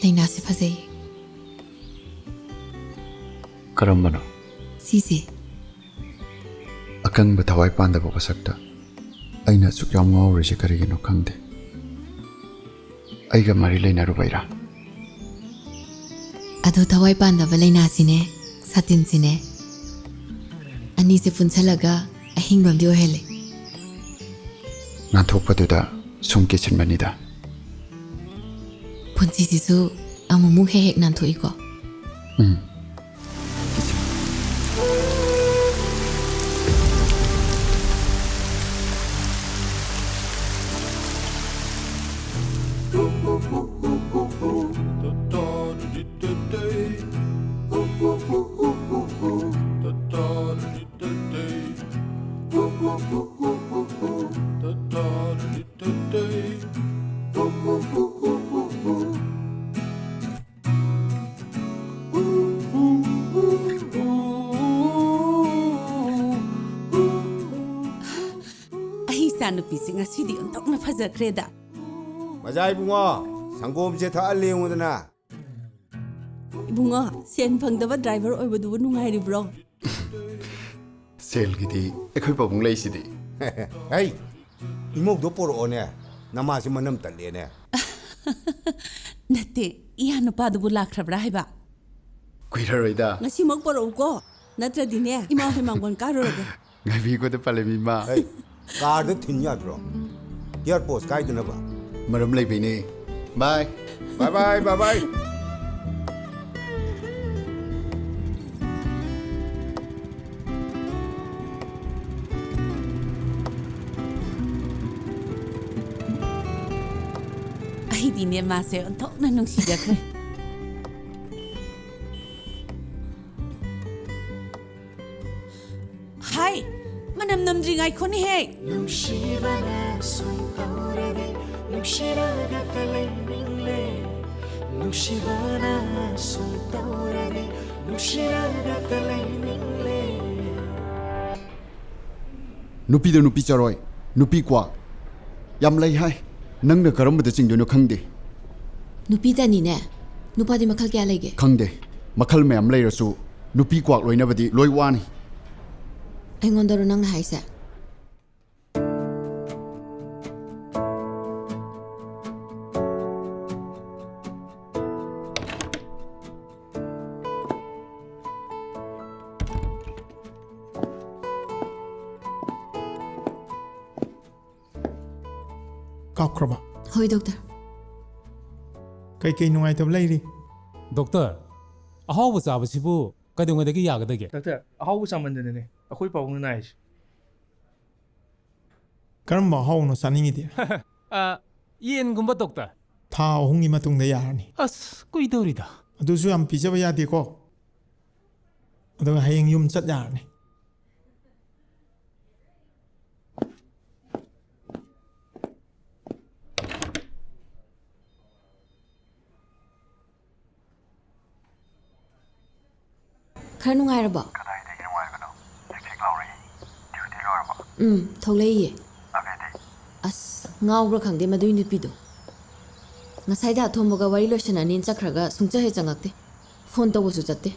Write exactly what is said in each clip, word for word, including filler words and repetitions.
ꯂꯩꯅꯥꯁꯦ ꯐꯖꯩ꯫ ꯀꯔꯝꯕꯅꯣ? ꯁꯤꯁꯦ꯫ ꯑꯀꯪꯕ ꯊꯋꯥꯏ ꯄꯥꯟꯗꯕ ꯄꯣꯠꯁꯛꯇ ꯑꯩꯅ ꯑꯁꯨꯛ ꯌꯥꯝ ꯉꯥꯎꯔꯤꯁꯦ ꯀꯔꯤꯒꯤꯅꯣ ꯈꯪꯗꯦ꯫ ꯑꯩꯒ ꯃꯔꯤ ꯂꯩꯅꯔꯨꯕꯩꯔꯥ? ꯑꯗꯣ ꯊꯋꯥꯏ ꯄꯥꯟꯗꯕ ꯂꯩꯅꯥꯁꯤꯅꯦ, ꯁꯥꯇꯤꯟꯁꯤꯅꯦ, ꯑꯅꯤꯁꯦ ꯄꯨꯟꯁꯜꯂꯒ ꯑꯍꯤꯡꯕ ꯑꯃꯗꯤ ꯑꯣꯏꯍꯜꯂꯦ꯫ ꯅꯥꯟꯊꯣꯛꯄꯗꯨꯗ ꯁꯨꯝ ꯀꯤꯁꯤꯟꯕꯅꯤꯗ꯫ ꯄꯨꯟꯁꯤꯁꯤꯁꯨ ꯑꯃꯨꯛꯃꯨꯛ ꯍꯦꯛ ꯍꯦꯛ ꯅꯥꯟꯊꯣꯛꯏꯀꯣ꯫ ꯎꯝ꯫ ꯑꯩ ꯏꯆꯥ ꯅꯨꯄꯤꯁꯦ ꯉꯁꯤꯗꯤ ꯑꯣꯟꯊꯣꯛꯅ ꯐꯖꯈ꯭ꯔꯦꯗ꯫ ꯃꯖꯥ ꯏꯕꯨꯡꯉꯣ, ꯁꯪꯒꯣꯝꯁꯦ ꯊꯛꯍꯜꯂꯦ ꯌꯦꯡꯉꯨꯗꯅ꯫ ꯏꯕꯨꯡꯉꯣ, ꯁꯦꯟ ꯐꯪꯗꯕ ꯗ꯭ꯔꯥꯏꯚꯔ ꯑꯣꯏꯕꯗꯨꯕꯨ ꯅꯨꯡꯉꯥꯏꯔꯤꯕ꯭ꯔꯣ? ꯁꯦꯜꯒꯤꯗꯤ ꯑꯩꯈꯣꯏ ꯄꯥꯕꯨꯡ ꯂꯩꯁꯤꯗꯤ꯫ ꯍꯩ, ꯏꯃꯧꯗꯣ ꯄꯣꯔꯛꯑꯣꯅꯦ, ꯅꯃꯥꯁꯦ ꯃꯅꯝ ꯇꯠꯂꯦꯅꯦ꯫ ꯅꯠꯇꯦ, ꯏꯌꯥ ꯅꯨꯄꯥꯗꯨꯕꯨ ꯂꯥꯛꯈ꯭ꯔꯕ꯭ꯔꯥ ꯍꯥꯏꯕ? ꯀꯨꯏꯔꯔꯣꯏꯗ꯫ ꯉꯁꯤꯃꯛ ꯄꯣꯔꯛꯎꯀꯣ, ꯅꯠꯇ꯭ꯔꯗꯤꯅꯦ ꯏꯃꯥ ꯍꯣꯏ ꯃꯥꯡꯒꯣꯟ ꯀꯥꯔꯨꯔꯒꯦ꯫ ꯉꯥꯏꯕꯤꯒꯣꯗ ꯄꯥꯜꯂꯦꯃꯤ ꯏꯃꯥ꯫ ꯍꯩ, ꯀꯥꯔꯗ ꯊꯤꯟ ꯌꯥꯗ꯭ꯔꯣ? ꯏꯌꯥꯔꯄꯣꯔꯠ ꯀꯥꯏꯗꯅꯕ? ꯃꯔꯝ ꯂꯩꯕꯩꯅꯦ꯫ ꯕꯥꯏ꯫ ꯕꯥꯏ ꯕꯥꯏ, ꯕꯥꯏ ꯕꯥꯏ꯫ ꯑꯩꯗꯤꯅꯦ ꯃꯥꯁꯦ ꯑꯣꯟꯊꯣꯛꯅ ꯅꯨꯡꯁꯤꯖꯈ꯭ꯔꯦ꯫ ꯍꯥꯏ, ꯃꯅꯝ ꯅꯝꯗ꯭ꯔꯤ ꯉꯥꯏꯈꯣꯅꯦꯍꯦ꯫ ꯅꯨꯡꯁꯤꯕꯅ ꯁꯨꯝ ꯇꯧꯔꯗꯤ ꯅꯨꯡꯁꯤꯔꯒꯇ ꯂꯩꯅꯤꯡꯂꯦ꯫ ꯅꯨꯡꯁꯤꯕꯅ ꯁꯨꯝ ꯇꯧꯔꯗꯤ ꯅꯨꯡꯁꯤꯔꯒꯇ ꯂꯩꯅꯤꯡꯂꯦ꯫ ꯅꯨꯄꯤꯗ ꯅꯨꯄꯤ ꯆꯔꯣꯏ, ꯅꯨꯄꯤ ꯀ꯭ꯋꯥꯛ ꯌꯥꯝ ꯂꯩ ꯍꯥꯏ꯫ ꯅꯪꯅ ꯀꯔꯝꯕꯗ ꯆꯤꯡꯗꯣꯏꯅꯣ ꯈꯪꯗꯦ꯫ ꯅꯨꯄꯤꯇꯅꯤꯅꯦ꯫ ꯅꯨꯄꯥꯗꯤ ꯃꯈꯜ ꯀꯌꯥ ꯂꯩꯒꯦ? ꯈꯪꯗꯦ꯫ ꯃꯈꯜ ꯃꯌꯥꯝ ꯂꯩꯔꯁꯨ ꯅꯨꯄꯤ ꯀ꯭ꯋꯥꯛ ꯂꯣꯏꯅꯕꯗꯤ ꯂꯣꯏ ꯋꯥꯅꯤ꯫ ꯑꯩꯉꯣꯟꯗꯔꯣ ꯅꯪꯅ ꯍꯥꯏꯁꯦ? ꯀꯥꯞꯈ꯭ꯔꯕ? ꯍꯣꯏ, ꯗꯣꯛꯇꯔ꯫ ꯀꯩꯀꯩ ꯅꯨꯡꯉꯥꯏꯇꯕ ꯂꯩꯔꯤ? ꯗꯣꯛꯇꯔ, ꯑꯍꯥꯎꯕ ꯆꯥꯕꯁꯤꯕꯨ ꯀꯩꯗꯧꯉꯩꯗꯒꯤ ꯌꯥꯒꯗꯒꯦ? ꯗꯥꯛꯇꯔ, ꯑꯍꯥꯎꯕ ꯆꯥꯃꯟꯗꯅꯅꯦ ꯑꯩꯈꯣꯏ ꯄꯥꯕꯨꯡꯅ ꯅꯥꯏꯁꯦ꯫ ꯀꯔꯝꯕ ꯑꯍꯥꯎꯕꯅꯣ ꯆꯥꯅꯤꯡꯉꯤꯗꯤ? ꯑ, ꯌꯦꯟꯒꯨꯝꯕ, ꯗꯣꯛꯇꯔ꯫ ꯊꯥ ꯑꯍꯨꯝꯒꯤ ꯃꯇꯨꯡꯗ ꯌꯥꯔꯅꯤ꯫ ꯑꯁ, ꯀꯨꯏꯗꯧꯔꯤꯗ꯫ ꯑꯗꯨꯁꯨ ꯌꯥꯝ ꯄꯤꯖꯕ ꯌꯥꯗꯦꯀꯣ꯫ ꯑꯗꯨꯒ ꯍꯌꯦꯡ ꯌꯨꯝ ꯆꯠ ꯌꯥꯔꯅꯤ꯫ ꯈꯔ ꯅꯨꯡꯉꯥꯏꯔꯕꯣ? ꯀꯗꯥꯏꯗꯒꯤ ꯅꯨꯡꯉꯥꯏꯕꯅꯣ? ꯆꯤꯛ ꯆꯤꯛ ꯂꯥꯎꯔꯤ꯫ ꯗ꯭ꯌꯨꯇꯤ ꯂꯣꯏꯔꯕꯣ? ꯎꯝ, ꯊꯣꯛꯂꯛꯏꯌꯦ꯫ ꯑꯕꯦꯗꯤ? ꯑꯁ, ꯉꯥꯎꯕ꯭ꯔꯥ ꯈꯪꯗꯦ ꯃꯗꯨꯏ ꯅꯨꯄꯤꯗꯣ꯫ ꯉꯁꯥꯏꯗ ꯑꯊꯣꯝꯕꯒ ꯋꯥꯔꯤ ꯂꯣꯏꯁꯟꯅꯅꯤꯅ ꯆꯠꯈ꯭ꯔꯒ ꯁꯨꯡꯆꯠ ꯍꯦꯛ ꯆꯪꯉꯛꯇꯦ꯫ ꯐꯣꯟ ꯇꯧꯕꯁꯨ ꯆꯠꯇꯦ꯫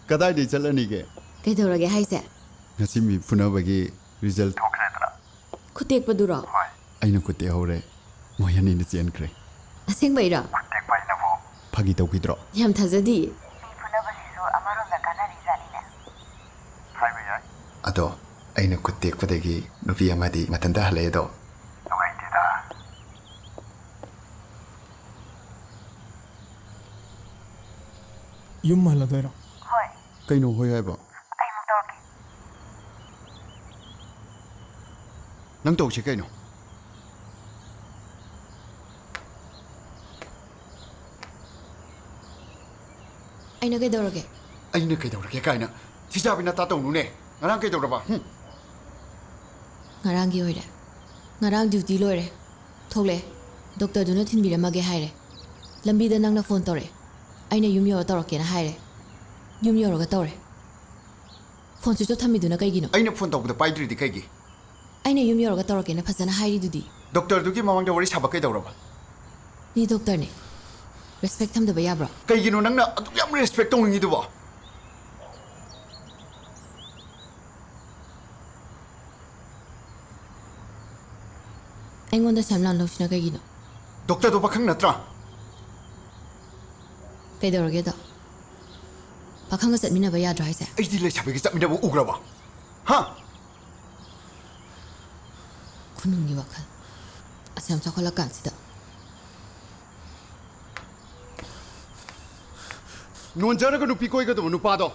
ꯀꯗꯥꯏꯗꯩ ꯆꯠꯂꯅꯤꯒꯦ? ꯀꯩꯗꯧꯔꯒꯦ ꯍꯥꯏꯁꯦ? ꯉꯁꯤ ꯃꯤ ꯐꯨꯅꯕꯒꯤ ꯔꯤꯖꯜ ꯊꯣꯛꯈ꯭ꯔꯦꯗꯅ꯫ ꯈꯨꯠ ꯇꯦꯛꯄꯗꯨꯔꯣ? ꯍꯣꯏ꯫ ꯑꯩꯅ ꯈꯨꯠ ꯇꯦꯛꯍꯧꯔꯦ꯫ ꯃꯣꯏ ꯑꯅꯤꯅ ꯆꯦꯟꯈ꯭ꯔꯦ꯫ ꯑꯁꯦꯡꯕꯩꯔꯣ? ꯈꯨꯠ ꯇꯦꯛꯄ ꯑꯩꯅꯕꯨ꯫ ꯐꯥꯒꯤ ꯇꯧꯈꯤꯗ꯭ꯔꯣ? ꯌꯥꯝ ꯊꯥꯖꯗꯤꯌꯦ꯫ ꯃꯤ ꯐꯨꯅꯕꯁꯤꯁꯨ ꯑꯃꯔꯣꯝꯗ ꯀꯥꯟꯅꯔꯤꯖꯥꯠꯅꯤꯅꯦ꯫ ꯍꯥꯏꯕ ꯌꯥꯏ꯫ ꯑꯗꯣ ꯑꯩꯅ ꯈꯨꯠ ꯇꯦꯛꯄꯗꯒꯤ ꯅꯨꯄꯤ ꯑꯃꯗꯤ ꯃꯊꯟꯇ ꯍꯜꯂꯛꯑꯦꯗꯣ꯫ ꯅꯨꯡꯉꯥꯏꯇꯦꯗ꯫ ꯌꯨꯝ ꯍꯜꯂꯗꯣꯏꯔꯣ? ꯍꯣꯏ꯫ ꯀꯩꯅꯣ ꯍꯣꯏ ꯍꯥꯏꯕꯣ? ꯑꯩ ꯑꯃꯨꯛ ꯇꯧꯔꯛꯀꯦ꯫ ꯅꯪ ꯇꯧꯁꯤ ꯀꯩꯅꯣ? ꯑꯩꯅ ꯀꯩꯗꯧꯔꯒꯦ? ꯑꯩꯅ ꯀꯩꯗꯧꯔꯒꯦ ꯀꯥꯏꯅ? ꯊꯤꯖꯥꯕꯤ ꯅꯇꯥ ꯇꯧꯅꯨꯅꯦ꯫ ꯉꯔꯥꯡ ꯀꯩꯗꯧꯔꯕ? ꯍꯨꯝ? ꯉꯔꯥꯡꯒꯤ ꯑꯣꯏꯔꯦ꯫ ꯉꯔꯥꯡ ꯗ꯭ꯌꯨꯇꯤ ꯂꯣꯏꯔꯦ꯫ ꯊꯣꯛꯂꯛꯑꯦ꯫ ꯗꯣꯛꯇꯔꯗꯨꯅ ꯊꯤꯟꯕꯤꯔꯝꯃꯒꯦ ꯍꯥꯏꯔꯦ꯫ ꯂꯝꯕꯤꯗ ꯅꯪꯅ ꯐꯣꯟ ꯇꯧꯔꯛꯑꯦ꯫ ꯑꯩꯅ ꯌꯨꯝ ꯌꯧꯔ ꯇꯧꯔꯛꯀꯦꯅ ꯍꯥꯏꯔꯦ꯫ ꯌꯨꯝ ꯌꯧꯔꯒ ꯇꯧꯔꯦ꯫ ꯐꯣꯟ ꯁ꯭ꯋꯤꯆ ꯑꯣꯐ ꯊꯝꯃꯤꯗꯨꯅ ꯀꯩꯒꯤꯅꯣ? ꯑꯩꯅ ꯐꯣꯟ ꯇꯧꯕꯗ ꯄꯥꯏꯗ꯭ꯔꯤꯗꯤ ꯀꯩꯒꯤ? ꯑꯩꯅ ꯌꯨꯝ ꯌꯧꯔꯒ ꯇꯧꯔꯛꯀꯦꯅ ꯐꯖꯅ ꯍꯥꯏꯔꯤꯗꯨꯗꯤ꯫ ꯗꯣꯛꯇꯔꯗꯨꯒꯤ ꯃꯃꯥꯡꯗ ꯋꯥꯔꯤ ꯁꯥꯕ ꯀꯩꯗꯧꯔꯕ? ꯃꯤ ꯗꯣꯛꯇꯔꯅꯦ꯫ ꯔꯦꯁꯄꯦꯛ ꯊꯝꯗꯕ ꯌꯥꯕ꯭ꯔꯣ? ꯀꯩꯒꯤꯅꯣ ꯅꯪꯅ ꯑꯗꯨꯛ ꯌꯥꯝ ꯔꯦꯁꯄꯦꯛ ꯇꯧꯅꯤꯡꯉꯤꯗꯨꯕꯣ? ꯑꯩꯉꯣꯟꯗ ꯁꯦꯝꯂꯥꯟ ꯂꯧꯁꯤꯅ ꯀꯩꯒꯤꯅꯣ? ꯗꯣꯛꯇꯔꯗꯣ ꯄꯥꯈꯪ ꯅꯠꯇ꯭ꯔꯥ? ꯀꯩꯗꯧꯔꯒꯦꯗꯣ? ꯄꯥꯈꯪꯒ ꯆꯠꯃꯤꯟꯅꯕ ꯌꯥꯗ꯭ꯔꯣ ꯍꯥꯏꯁꯦ? ꯑꯩꯗꯤ ꯂꯩꯁꯥꯕꯤꯒ ꯆꯠꯃꯤꯟꯅꯕ ꯎꯈ꯭ꯔꯕ? ꯍꯥ? ꯈꯨꯅꯨꯡꯒꯤ ꯋꯥꯈꯜ꯫ ꯑꯁ, ꯌꯥꯝ ꯆꯥꯎꯈꯠꯂꯀꯥꯟꯁꯤꯗ꯫ ꯅꯣꯟꯖꯔꯒ ꯅꯨꯄꯤ ꯀꯣꯏꯒꯗꯕ ꯅꯨꯄꯥꯗꯣ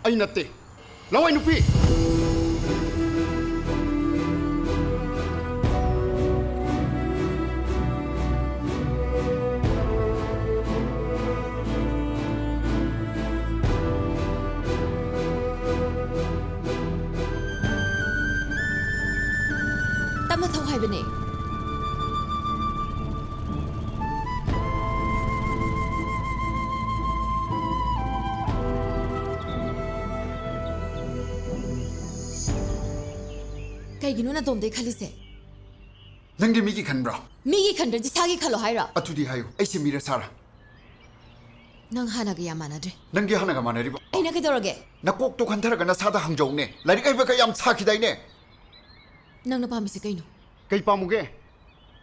ꯑꯩ ꯅꯠꯇꯦ꯫ ꯂꯋꯥꯏ ꯅꯨꯄꯤ! ꯇꯞꯅ ꯊꯧ ꯍꯥꯏꯕꯅꯦ꯫ ꯀꯩꯒꯤꯅꯣ ꯅꯇꯣꯝꯗꯩ ꯈꯜꯂꯤꯁꯦ? ꯅꯪꯗꯤ ꯃꯤꯒꯤ ꯈꯟꯕ꯭ꯔꯣ? ꯃꯤꯒꯤ ꯈꯟꯗ꯭ꯔꯗꯤ ꯁꯥꯒꯤ ꯈꯜꯂꯣ ꯍꯥꯏꯔꯣ? ꯑꯗꯨꯗꯤ ꯍꯥꯏꯌꯨ, ꯑꯩꯁꯦ ꯃꯤꯔ ꯁꯥꯔ? ꯅꯪ ꯍꯥꯟꯅꯒ ꯌꯥꯝ ꯃꯥꯟꯅꯗ꯭ꯔꯦ꯫ ꯅꯪꯒꯤ ꯍꯥꯟꯅꯒ ꯃꯥꯟꯅꯔꯤꯕ? ꯑꯩꯅ ꯀꯩꯗꯧꯔꯒꯦ? ꯅꯀꯣꯛꯇꯣ ꯈꯟꯊꯔꯒ ꯅꯁꯥꯗ ꯍꯪꯖꯧꯅꯦ꯫ ꯂꯥꯏꯔꯤꯛ ꯍꯩꯕꯒ ꯌꯥꯝ ꯁꯥꯈꯤꯗꯥꯏꯅꯦ? ꯅꯪꯅ ꯄꯥꯝꯃꯤꯁꯦ ꯀꯩꯅꯣ? ꯀꯩ ꯄꯥꯝꯃꯨꯒꯦ?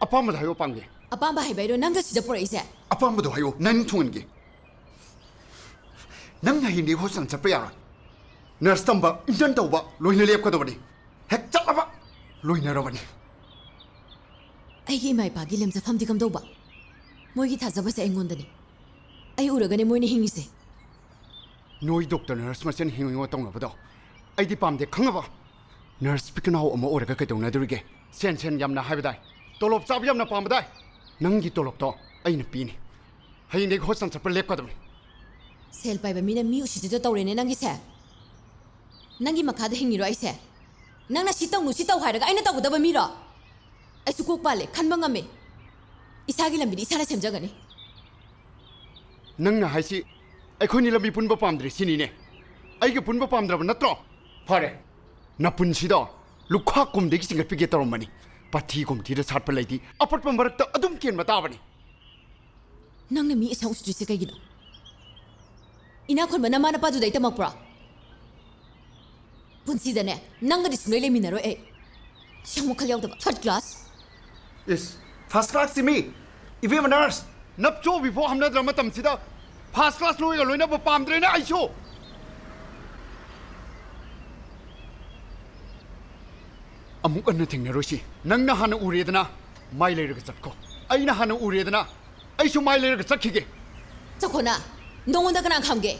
ꯑꯄꯥꯝꯕꯗꯣ ꯍꯥꯏꯌꯣ, ꯄꯥꯝꯒꯦ꯫ ꯑꯄꯥꯝꯕ ꯍꯥꯏꯕ ꯍꯥꯏꯔꯣ ꯅꯪꯒ ꯁꯤꯗ ꯄꯨꯔꯛꯏꯁꯦ? ꯑꯄꯥꯝꯕꯗꯣ ꯍꯥꯏꯌꯣ, ꯅꯪ ꯊꯨꯡꯍꯟꯒꯦ꯫ ꯅꯪ ꯍꯌꯦꯡꯗꯒꯤ ꯍꯣꯁꯇꯦꯜ ꯆꯠꯄ ꯌꯥꯔꯣꯏ꯫ ꯅꯔꯁ ꯇꯝꯕ, ꯏꯟꯇꯔꯟ ꯇꯧꯕ ꯂꯣꯏꯅ ꯂꯦꯞꯀꯗꯕꯅꯤ꯫ ꯍꯦꯛ ꯆꯠꯂꯕ ꯂꯣꯏꯅꯔꯕꯅꯤ꯫ ꯑꯩꯒꯤ ꯏꯃꯥ ꯏꯄꯥꯒꯤ ꯂꯦꯝꯖꯐꯝꯗꯤ ꯀꯝꯗꯧꯕ? ꯃꯣꯏꯒꯤ ꯊꯥꯖꯕꯁꯦ ꯑꯩꯉꯣꯟꯗꯅꯤ꯫ ꯑꯩ ꯎꯔꯒꯅꯦ ꯃꯣꯏꯅ ꯍꯤꯡꯉꯤꯁꯦ꯫ ꯅꯣꯏ ꯗꯣꯛꯇꯔ ꯅꯔꯁ ꯃꯁꯦꯟ ꯍꯤꯡꯉꯣ ꯇꯧꯅꯕꯗꯣ ꯑꯩꯗꯤ ꯄꯥꯝꯗꯦ, ꯈꯪꯉꯕ? ꯅꯔꯁ ꯄꯤꯛꯅꯥꯎ ꯑꯃ ꯑꯣꯏꯔꯒ ꯀꯩꯗꯧꯅꯗꯣꯔꯤꯒꯦ? ꯁꯦꯟ, ꯁꯦꯟ ꯌꯥꯝꯅ ꯍꯥꯏꯕꯗꯥꯏ? ꯇꯣꯂꯣꯞ ꯆꯥꯕ ꯌꯥꯝꯅ ꯄꯥꯝꯕꯗꯥꯏ? ꯅꯪꯒꯤ ꯇꯣꯂꯣꯞꯇꯣ ꯑꯩꯅ ꯄꯤꯅꯤ꯫ ꯍꯌꯦꯡꯗꯒꯤ ꯍꯣꯁꯇꯦꯜ ꯆꯠꯄ ꯂꯦꯞꯀꯗꯕꯅꯤ꯫ ꯁꯦꯜ ꯄꯥꯏꯕ ꯃꯤꯅ ꯃꯤ ꯎꯁꯤꯠꯇꯗ ꯇꯧꯔꯦꯅꯦ ꯅꯪꯒꯤꯁꯦ꯫ ꯅꯪꯒꯤ ꯃꯈꯥꯗ ꯍꯤꯡꯉꯤꯔꯣ ꯑꯩꯁꯦ? ꯅꯪꯅ ꯁꯤ ꯇꯧꯅꯨ, ꯁꯤ ꯇꯧ ꯍꯥꯏꯔꯒ ꯑꯩꯅ ꯇꯧꯒꯗꯕ ꯃꯤꯔꯣ? ꯑꯩꯁꯨ ꯀꯣꯛ ꯄꯥꯜꯂꯦ, ꯈꯟꯕ ꯉꯝꯃꯦ꯫ ꯏꯁꯥꯒꯤ ꯂꯝꯕꯤꯗꯤ ꯏꯁꯥꯅ ꯁꯦꯝꯖꯒꯅꯤ꯫ ꯅꯪꯅ ꯍꯥꯏꯁꯤ ꯑꯩꯈꯣꯏꯅꯤ ꯂꯝꯕꯤ ꯄꯨꯟꯕ ꯄꯥꯝꯗ꯭ꯔꯦ ꯁꯤꯅꯤꯅꯦ? ꯑꯩꯒ ꯄꯨꯟꯕ ꯄꯥꯝꯗ꯭ꯔꯕ ꯅꯠꯇ꯭ꯔꯣ? ꯐꯔꯦ, ꯅꯄꯨꯟꯁꯤꯗꯣ ꯂꯨꯈꯥ ꯀꯨꯝꯗꯒꯤ ꯆꯤꯡꯈꯠꯄꯤꯒꯦ ꯇꯧꯔꯝꯕꯅꯤ꯫ ꯄꯥꯊꯤ ꯀꯨꯝꯊꯤꯗ ꯁꯥꯠꯄ ꯂꯩꯗꯤ ꯑꯄꯠꯄ ꯃꯔꯛꯇ ꯑꯗꯨꯝ ꯀꯦꯟꯕ ꯇꯥꯕꯅꯤ꯫ ꯅꯪꯅ ꯃꯤ ꯏꯁꯥ ꯎꯁꯤꯠꯇ꯭ꯔꯤꯁꯦ ꯀꯩꯒꯤꯅꯣ? ꯏꯅꯥꯛ ꯈꯨꯟꯕ ꯅꯃꯥ ꯅꯄꯥꯗꯨꯗ ꯑꯩ ꯇꯝꯃꯛꯄ꯭ꯔꯣ? ꯄꯨꯟꯁꯤꯗꯅꯦ, ꯅꯪꯒꯗꯤ ꯁꯨꯡꯂꯩ ꯂꯩꯃꯤꯟꯅꯔꯣꯏ ꯑꯩ꯫ ꯁꯦꯝ ꯋꯥꯈꯜ ꯌꯥꯎꯗꯕ, third class꯫ ꯏꯁ, first class ꯁꯤ ꯃꯤ, ꯏꯕꯦꯝꯃ ꯅꯔꯁ, ꯅꯞꯆꯣꯕꯤ ꯐꯥꯎ ꯍꯝꯅꯗ꯭ꯔ ꯃꯇꯝꯁꯤꯗ first class ꯅꯣꯏꯒ ꯂꯣꯏꯅꯕ ꯄꯥꯝꯗ꯭ꯔꯦꯅꯦ ꯑꯩꯁꯨ꯫ ꯑꯃꯨꯛ ꯍꯟꯅ ꯊꯦꯡꯅꯔꯣꯏꯁꯤ꯫ ꯅꯪꯅ ꯍꯥꯟꯅ ꯎꯔꯦꯗꯅ, ꯃꯥꯏ ꯂꯩꯔꯒ ꯆꯠꯈꯣ꯫ ꯑꯩꯅ ꯍꯥꯟꯅ ꯎꯔꯦꯗꯅ, ꯑꯩꯁꯨ ꯃꯥꯏ ꯂꯩꯔꯒ ꯆꯠꯈꯤꯒꯦ꯫ ꯆꯈꯣꯅ, ꯅꯉꯣꯟꯗ ꯀꯅꯥ ꯈꯥꯝꯒꯦ?